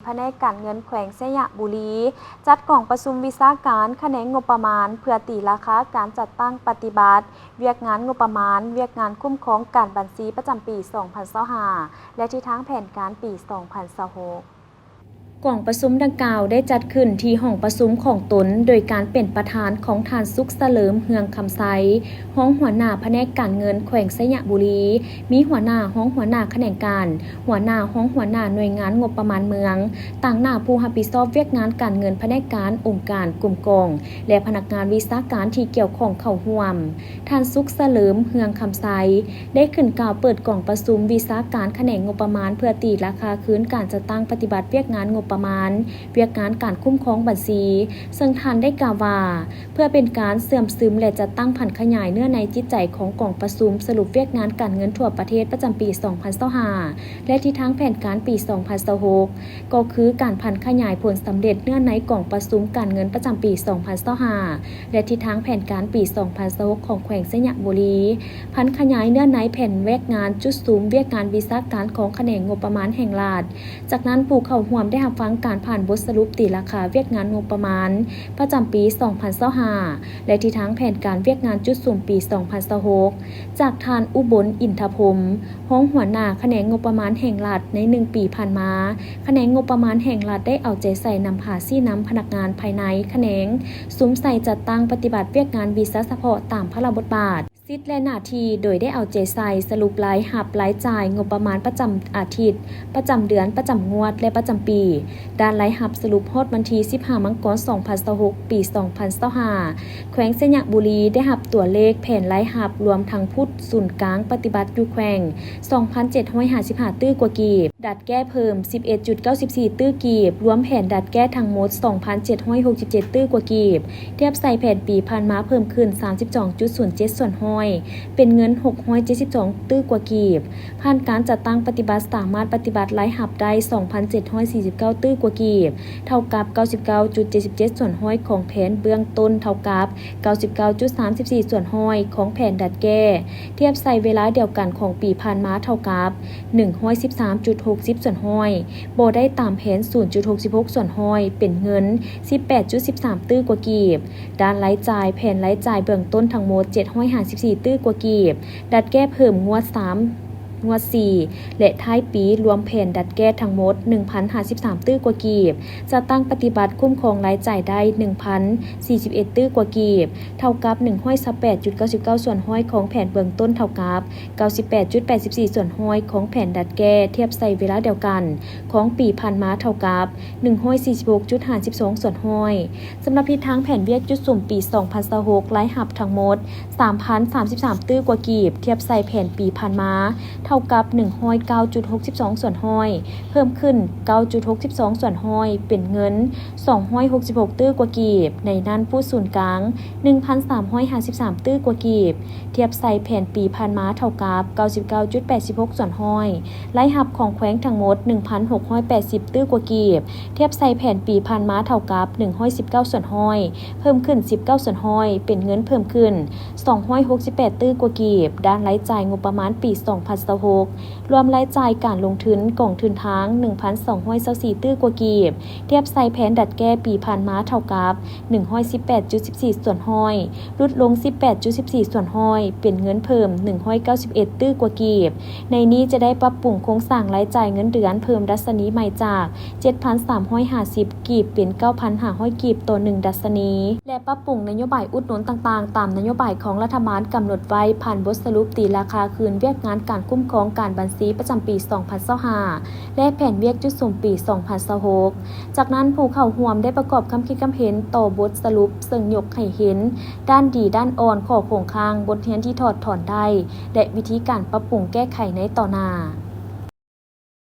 ພະແນກການເງິນແຂວງໄຊຍະບູລີ ຈັດກອງປະຊຸມວິຊາການຂະແໜງງົບປະມານ ເພື່ອຕີລາຄາການຈັດຕັ້ງປະຕິບັດວຽກງານງົບປະມານ, ວຽກງານຄຸ້ມຄອງການບັນຊີປະຈຳປີສອງພັນຊາວຫ້າ ແລະ ທິດທາງແຜນການປີສອງພັນຊາວຫົກ. ກອງປະຊຸມດັ່ງກ່າວໄດ້ຈັດຂຶ້ນທີ່ຫ້ອງປະຊຸມຂອງຕົນ ໂດຍການເປັນປະທານຂອງທ່ານ ສຸກສະເຫຼີມ ເຮືອງຄຳໄຊ, ຮອງຫົວໜ້າພະແນກການເງິນແຂວງໄຊຍະບູລີ, ມີຫົວໜ້າ, ຮອງຫົວໜ້າຂະແໜງການ, ຫົວໜ້າ, ຮອງຫົວໜ້າໜ່ວຍງານງົບປະມານເມືອງ, ຕາງໜ້າຜູ້ຮັບຜິດຊອບວຽກງານການເງິນພະແນກການ, ອົງການ, ກົມກອງ ແລະ ພະນັກງານວິຊາການທີ່ກ່ຽວຂ້ອງເຂົ້າຮ່ວມ. ທ່ານ ສຸກສະເຫຼີມ ເຮືອງຄຳໄຊ ໄດ້ຂຶ້ນກ່າວເປີດກອງປະຊຸມວິຊາການຂະແໜງງົບປະມານ ເພື່ອຕີລາຄາຄືນການຈັດຕັ້ງປະຕິບັດວຽກງານງົບປະມານ, ວຽກງານການຄຸ້ມຄອງບັນຊີ, ເຊິ່ງທ່ານໄດ້ກ່າວວ່າ ເພື່ອເປັນການເຊື່ອມຊຶມ ແລະ ຈັດຕັ້ງຜັນຂະຫຍາຍເນື້ອໃນຈິດໃຈຂອງກອງປະຊຸມສະຫຼຸບວຽກງານການເງິນທົ່ວປະເທດປະຈຳປີສອງພັນຊາວຫ້າ ແລະ ທິດທາງແຜນການປີສອງພັນຊາວຫົກ ກໍຄືການຜັນຂະຫຍາຍຜົນສຳເລັດເນື້ອໃນກອງປະຊຸມການເງິນປະຈຳປີສອງພັນຊາວຫ້າ ແລະ ທິດທາງແຜນການປີສອງພັນຊາວຫົກຂອງແຂວງໄຊຍະບູລີ, ຜັນຂະຫຍາຍເນື້ອໃນແຜນວຽກງານຈຸດສຸມວຽກງານວິຊາການຂອງຂະແໜງງົບປະມານແຫ່ງລັດ. ຈາກນັ້ນ, ຜູ້ເຂົ້າຮ່ວມໄດ້ຮັບຟັງການຜ່ານບົດສະຫຼຸບຕີລາຄາວຽກງານງົບປະມານປະຈຳປີສອງພັນຊາວຫ້າ ແລະ ທິດທາງແຜນການວຽກງານຈຸດສຸມປີສອງພັນຊາວຫົກ ຈາກທ່ານ ອຸບົນ ອິນທະພົມ, ຮອງຫົວໜ້າຂະແໜງງົບປະມານແຫ່ງລັດ. ໃນໜຶ່ງປີຜ່ານມາ, ຂະແໜງງົບປະມານແຫ່ງລັດໄດ້ເອົາໃຈໃສ່ນຳພາຊີ້ນຳພະນັກງານພາຍໃນຂະແໜງ ສຸມໃສ່ຈັດຕັ້ງປະຕິບັດວຽກງານວິຊາສະເພາະຕາມພາລະບົດບາດ, ສິດ ແລະ ໜ້າທີ່, ໂດຍໄດ້ເອົາໃຈໃສ່ສະຫຼຸບລາຍຮັບ, ລາຍຈ່າຍ, ງົບປະມານປະຈຳອາທິດ, ປະຈຳເດືອນ, ປະຈຳງວດ ແລະ ປະຈຳປີ. ດ້ານລາຍຮັບສະຫຼຸບຮອດວັນທີສິບຫ້າ ມັງກອນ ສອງພັນຊາວຫົກ ປີສອງພັນຊາວຫ້າ ແຂວງໄຊຍະບູລີໄດ້ຮັບຕົວເລກແຜນລາຍຮັບລວມທັງຜູ້ສູນກາງປະຕິບັດຢູ່ແຂວງ ສອງພັນເຈັດຮ້ອຍຫ້າສິບຫ້າຕື້ກວ່າກີບ, ດັດແກ້ເພີ່ມ ສິບເອັດຈຸດເກົ້າສິບສີ່ຕື້ກີບ, ລວມແຜນດັດແກ້ທັງໝົດ ສອງພັນເຈັດຮ້ອຍຫົກສິບເຈັດຕື້ກວ່າກີບ, ທຽບໃສ່ແຜນປີຜ່ານມາເພີ່ມຂຶ້ນ ສາມສິບສອງຈຸດສູນເຈັດສ່ວນຮ້ອຍ ເປັນເງິນ ຫົກຮ້ອຍເຈັດສິບສອງຕື້ກວ່າກີບ. ຜ່ານການຈັດຕັ້ງປະຕິບັດ ສາມາດປະຕິບັດລາຍຮັບໄດ້ ສອງພັນເຈັດຮ້ອຍສີ່ສິບເກົ້າຕື້ກວ່າກີບ, ເທົ່າກັບ ເກົ້າສິບເກົ້າຈຸດເຈັດສິບເຈັດສ່ວນຮ້ອຍຂອງແຜນເບື້ອງຕົ້ນ, ເທົ່າກັບ ເກົ້າສິບເກົ້າຈຸດສາມສິບສີ່ສ່ວນຮ້ອຍຂອງແຜນດັດແກ້, ທຽບໃສ່ເວລາດຽວກັນຂອງປີຜ່ານມາ ເທົ່າກັບ ໜຶ່ງຮ້ອຍສິບສາມຈຸດຫົກສິບສ່ວນຮ້ອຍ, ບໍ່ໄດ້ຕາມແຜນ ສູນຈຸດຫົກສິບຫົກສ່ວນຮ້ອຍ ເປັນເງິນ ສິບແປດຈຸດສິບສາມຕື້ກວ່າກີບ. ດ້ານລາຍຈ່າຍ, ແຜນລາຍຈ່າຍເບື້ອງຕົ້ນທັງໝົດ ເຈັດຮ້ອຍຫ້າສິບສີ່ຕື້ກວ່າກີບ, ດັດແກ້ເພີ່ມງວດສາມ, ງວດສີ່ ແລະ ທ້າຍປີ ລວມແຜນດັດແກ້ທັງໝົດ ໜຶ່ງພັນຫ້າສິບສາມຕື້ກວ່າກີບ, ຈັດຕັ້ງປະຕິບັດຄຸ້ມຄອງລາຍຈ່າຍໄດ້ ໜຶ່ງພັນສີ່ສິບເອັດຕື້ກວ່າກີບ, ເທົ່າກັບ ໜຶ່ງຮ້ອຍຊາວແປດຈຸດເກົ້າສິບເກົ້າສ່ວນຮ້ອຍຂອງແຜນເບື້ອງຕົ້ນ, ເທົ່າກັບ ເກົ້າສິບແປດຈຸດແປດສິບສີ່ສ່ວນຮ້ອຍຂອງແຜນດັດແກ້, ທຽບໃສ່ເວລາດຽວກັນຂອງປີຜ່ານມາ ເທົ່າກັບ ໜຶ່ງຮ້ອຍສີ່ສິບຫົກຈຸດຫ້າສິບສອງສ່ວນຮ້ອຍ. ສຳລັບທິດທາງແຜນວຽກຈຸດສຸມປີສອງພັນຊາວຫົກ ລາຍຮັບທັງໝົດ ສາມພັນສາມສິບສາມຕື້ກວ່າກີບ, ທຽບໃສ່ແຜນປີຜ່ານມາ ເທົ່າກັບ ໜຶ່ງຮ້ອຍເກົ້າຈຸດຫົກສິບສອງສ່ວນຮ້ອຍ, ເພີ່ມຂຶ້ນ ເກົ້າຈຸດຫົກສິບສອງສ່ວນຮ້ອຍ ເປັນເງິນ ສອງຮ້ອຍຫົກສິບຫົກຕື້ກວ່າກີບ. ໃນນັ້ນ, ຜູ້ສູນກາງ ໜຶ່ງພັນສາມຮ້ອຍຫ້າສິບສາມຕື້ກວ່າກີບ, ທຽບໃສ່ແຜນປີຜ່ານມາເທົ່າກັບ ເກົ້າສິບເກົ້າຈຸດແປດສິບຫົກສ່ວນຮ້ອຍ. ລາຍຮັບຂອງແຂວງທັງໝົດ ໜຶ່ງພັນຫົກຮ້ອຍແປດສິບຕື້ກວ່າກີບ, ທຽບໃສ່ແຜນປີຜ່ານມາເທົ່າກັບ ໜຶ່ງຮ້ອຍສິບເກົ້າສ່ວນຮ້ອຍ, ເພີ່ມຂຶ້ນ ສິບເກົ້າສ່ວນຮ້ອຍ, ເປັນເງິນເພີ່ມຂຶ້ນ ສອງຮ້ອຍຫົກສິບແປດຕື້ກວ່າກີບ. ດ້ານລາຍຈ່າຍງົບປະມານປີສອງພັນຊາວຫົກ ລວມລາຍຈ່າຍການລົງທຶນກອງທຶນທາງ ໜຶ່ງພັນສອງຮ້ອຍຊາວສີ່ຕື້ກວ່າກີບ, ທຽບໃສ່ແຜນດັດແກ້ປີຜ່ານມາເທົ່າກັບ ໜຶ່ງຮ້ອຍສິບແປດຈຸດສິບສີ່ສ່ວນຮ້ອຍ, ຫຼຸດລົງ ສິບແປດຈຸດສິບສີ່ສ່ວນຮ້ອຍ, ເປັນເງິນເພີ່ມ ໜຶ່ງຮ້ອຍເກົ້າສິບເອັດຕື້ກວ່າກີບ. ໃນນີ້ຈະໄດ້ປັບປຸງໂຄງສ້າງລາຍຈ່າຍເງິນເດືອນເພີ່ມດັດຊະນີໃໝ່ຈາກ ເຈັດພັນສາມຮ້ອຍຫ້າສິບກີບ ເປັນ ເກົ້າພັນຫ້າຮ້ອຍກີບຕໍ່ໜຶ່ງດັດຊະນີ ແລະ ປັບປຸງນະໂຍບາຍອຸດໜູນຕ່າງໆ ຕາມນະໂຍບາຍຂອງລັດຖະບານກຳນົດໄວ້ ຜ່ານບົດສະຫຼຸບຕີລາຄາຄືນວຽກງານການຄຸ້ມຄອງການບັນຊີປະຈຳປີສອງພັນຊາວຫ້າ ແລະ ແຜນວຽກຈຸດສຸມປີສອງພັນຊາວຫົກ. ຈາກນັ້ນ, ຜູ້ເຂົ້າຮ່ວມໄດ້ປະກອບຄຳຄິດຄຳເຫັນຕໍ່ບົດສະຫຼຸບ, ເຊິ່ງຍົກໃຫ້ເຫັນດ້ານດີ, ດ້ານອ່ອນ, ຂໍ້ຄົງຄ້າງ, ບົດຮຽນທີ່ຖອດຖອນໄດ້ ແລະ ວິທີການປັບປຸງແກ້ໄຂໃນຕໍ່ໜ້າ.